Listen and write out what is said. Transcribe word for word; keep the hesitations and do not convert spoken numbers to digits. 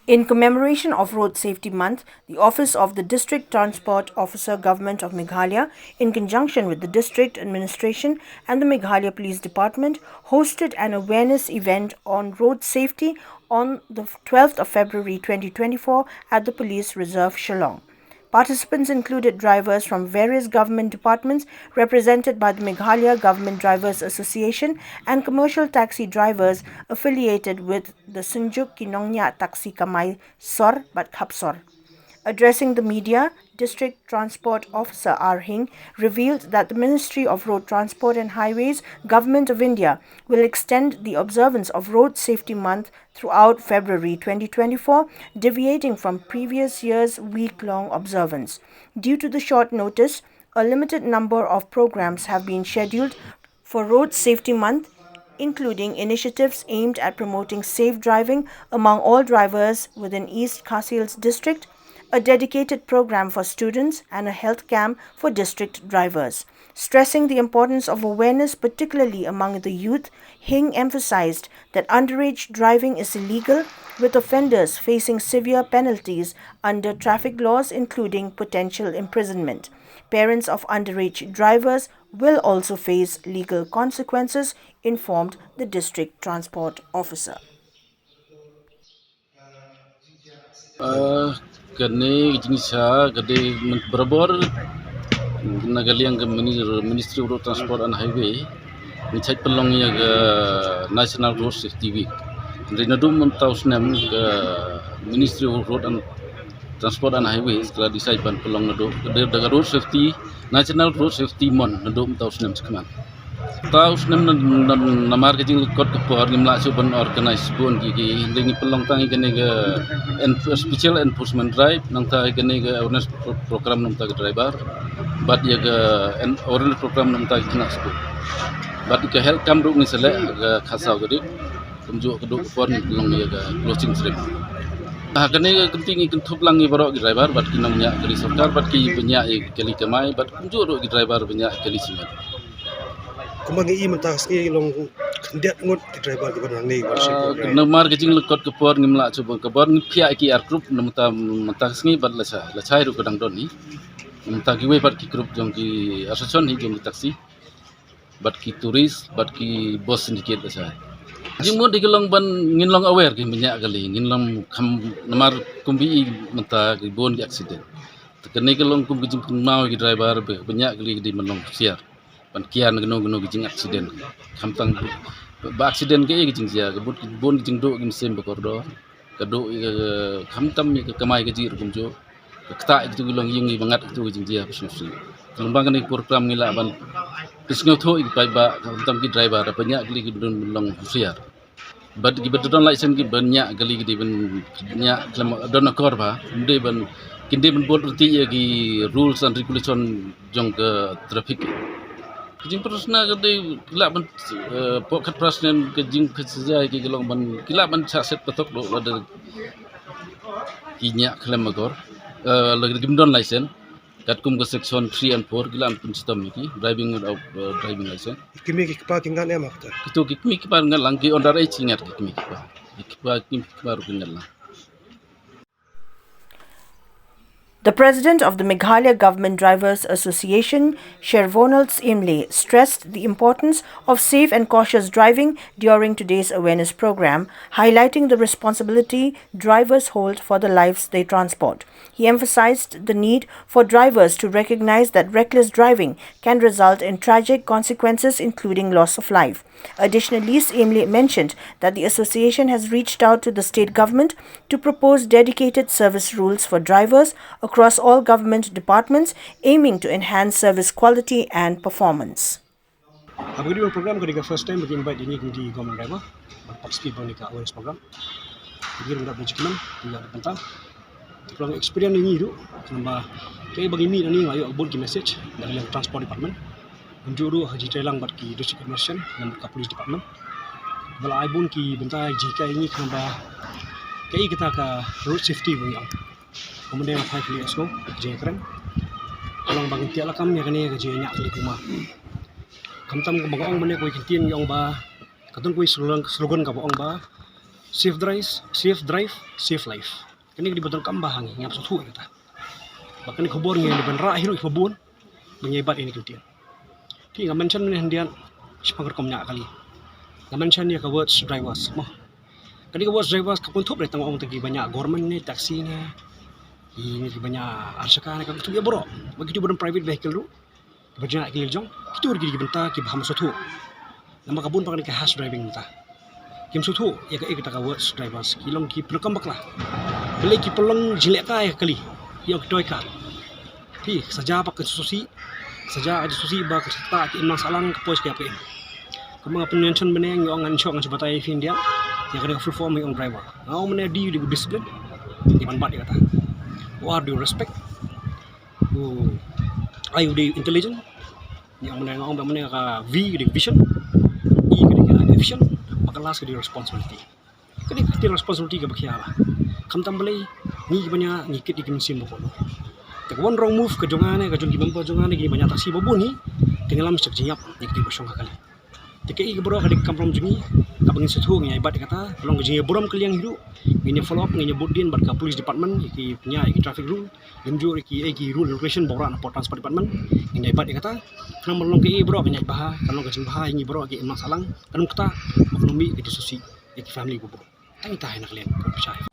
In commemoration of Road Safety Month, the Office of the District Transport Officer, Government of Meghalaya, in conjunction with the District Administration and the Meghalaya Police Department, hosted an awareness event on road safety on the twelfth of February twenty twenty-four at the Police Reserve, Shillong. Participants included drivers from various government departments represented by the Meghalaya Government Drivers Association and commercial taxi drivers affiliated with the Synjuk Ki Nongñiah Taxi Kamai Sor bad Khapsor. Addressing the media, District Transport Officer R Hing revealed that the Ministry of Road Transport and Highways, Government of India, will extend the observance of Road Safety Month throughout February twenty twenty-four, deviating from previous year's week-long observance. Due to the short notice, a limited number of programs have been scheduled for Road Safety Month, including initiatives aimed at promoting safe driving among all drivers within East Khasi Hills District, a dedicated program for students, and a health camp for district drivers. Stressing the importance of awareness, particularly among the youth, Hing emphasized that underage driving is illegal, with offenders facing severe penalties under traffic laws, including potential imprisonment. Parents of underage drivers will also face legal consequences, informed the district transport officer. Ah, kane ka jingïasaid ka dei mynta barabor na ka liang ka mini-, Ministry of Road Transport and Highway. Ngi shait pynlong ïa ka National Road Safety Week. Hynrei naduh mynta u snem ka Ministry of Road and Transport and Highways ka la decide ban pynlong naduh ka dei da ka Road Safety, National Road Safety Month naduh mynta u snem sha khmat. Mynta u snem na, na, namar ka jingleh kot ka por ngim lah shuh ban organize bun ki, ki, hynrei ngi pynlong tang ïa kane ka en-, special enforcement drive, nangta ïa kane ka awareness pro-, program namar ka driver, bad ïa ka en-, awareness program namar ki khynnah skul. Bad ïa ka health camp ruh ngin sa leh ha ka khatsaw tarik. Kumjuh ka dei ka por ngi pynlong ïa ka closing ceremony. Ha kane ka kynti ngi kynthup lang ïa baroh ki driver bad ki nongñiah kali sorkar bad ki bynñiah ïa ki kali kamai bad kumjuh ruh ki driver bynñiah kali cement. Kumba ngi i mynta ka sngi long khyndiat ngut ki driver kiba nangne ki wan sha program. Namar ka jingleh kot ka por ngim lah shuh ban, ka por ngi phiah ïa ki ar group na mynta, mynta ka sngi bad la shai, la shai ruh ka dang don hi. Mynta kiwei pat ki group jong ki association hi jong ki taxi bad ki tourist bad ki bus syndicate la shai. Jingmut dei ka long ban ngin long aware ki bynñiah kali, ngin long kham namar kumba i mynta ki bun ki accident. Te kane ka long kum ka jingkynmaw ïa ki driver ba bynñiah kali ka dei ban long husiar ban kiar na kano kano ka jing accident. Khamtam ba accident kaei ka jingjia, ka bun, bun ka jingduh ki mynsiem ba kordor. Ka duh ïa ka, khamtam ïa ka kamai kajih ruh kumjuh. Ka ktah ïa kitu ki longïing, ïa ba ngat kitu ki jingjia ba sngewsih. Te lyngba kane ka program ngi lah ban pynsngewthuh ïa ki paidbah, khamtam ki driver, ba ñiah kali ki don ban long husiar. Bad kiba don license kiba ñiah kali ki dei ban ñiah khlem don akor bha, ym dei ban, kin dei ban bud ryntih ïa ki rules and regulation jong ka traffic. Ka jingpyrshah ka dei ki lah ban, eh, pok khatphra snem ka jingpyrshah ki, ki long ban, ki lah ban shah set patok ruh lada ki ñiah khlem akor, eh, lada kim don license. Katkum ka section three and four ki lah ban pynshitom ïa ki, driving without, eh, driving license. Ki mih ki kpa ki ngat em ha kata? Kito ki mih ki kpa ngat lang, ki under age ki ngat, ki mih ki kpa. Ki kpa, ki mih ki kpa ruh ki ngat lang. The president of the Meghalaya Government Drivers Association, Shervonal Syiem Hlei, stressed the importance of safe and cautious driving during today's awareness program, highlighting the responsibility drivers hold for the lives they transport. He emphasized the need for drivers to recognize that reckless driving can result in tragic consequences, including loss of life. Additionally, Syiem Hlei mentioned that the association has reached out to the state government to propose dedicated service rules for drivers across all government departments, aiming to enhance service quality and performance. Haba ka dei ka program ka dei ka first time ba ki invite ïa ngi kum ki government driver ban participate ba ngi ka awareness program. Ngi ruh ngi da bynta jingkmen, ngi da bynta. Te ka long experience ïa ngi ruh, namar ba kaei ba ngi mih nangne nga ïoh bun ki message na ka liang transport department. Kumjuh ruh ha jingtrei lang bad ki district administration, namar ka police department. Ba la ai bun ki bynta jinghikai ïa ngi kumba kaei kata ka road safety ba ngi ong. Kumba dei nga phai kylli ïa u jingkren. Ka long ba ngin tiak lakam ïa kane ka jingñiah kali kumba. Khamtam kumba nga ong mynne kawei ka ktien ngi ong ba, ka don kawei slogan, slogan kaba ong ba, Safe drive, safe drive, safe life. Kane ka dei ba donkam ba ha ngi, ngi hap sngewthuh ïa kata. Ba kane ka khubor ngi dei ban rah hi ruh ïa ki ba bun ba ngi ïa bat ïa kane ka ktien. Phi, nga mention mynne hyndiat shaphang ka rukom ñiah kali. Nga mention ïa ka words drivers mo. Kane ka words drivers kam kynthup re tang ong tang ki ba ñiah government ne taxi ne, ki ne ki ba ñiah arshaka ne, kam kynthup ïa baroh. Ba kito ba don private vehicle ruh, ki ba ñiah ki leit jong, kito ruh ki dei ki bynta ki ba hap sngewthuh. Namar ka bun ba kane ka harsh driving mynta. Kim sngewthuh ïa ka, ïa kata ka words drivers, ki long ki pyndonkam bakla. Balei? Ki pynlong jinglehkai ïa ka kali, ïa ki toy car. Phi, saja ba ka sngewsih, saja ka sngewsih ba ka sngewthuh ki im lang sahlang, ka poi ka ïap ka im. Kumba nga pynmention mynne, nga ong, ngan shu, ngan shu batai ïa phi hyndiat ïa kane ka full form ïa u driver. Nga ong mynne, D, u dei u discipline, dei ban bat ïa kata. O, R, u dei u respect. U I, u dei u intelligent. Nga ong mynne, nga ong ba mynne, ka V ka dei vision, E ka dei ka efficient, bad ka last ka dei responsibility. Kane ka dei responsibility kaba khia ba, khamtam balei, ngi ki ba ñiah ngi kit ïa ki mynsiem baroh. Te ka one wrong move ka jong nga ne ka jong ki member jong nga ne ki ba ñiah taxi ba bun hi, te ngi lam sha ka jingïap ïa ki ba shong ha kali. Te kaei ka baroh ka dei ka kam jong ngi, kaba ngin sngewthuh, ngin ïa bat ïa kata, ka long ka jingïaburom ka liang hi ruh. Ngin ïa follow up, ngin ïa bud dien bad ka police department, ïa ki ba ñiah ïa ki traffic rule, lem jur ïa ki, ïa ki rule regulation ba wanrah na pdeng transport department. Ngin ïa bat ïa kata. Ka long, ka long kaei baroh ka ñiah bha, ka long ka jingbha ïa ngi baroh ki im lang sahlang. Ka long kata ba ka long mih ka jingsngewsih ïa ki family baroh. Tang ita hi na ka liang ka pyrshah.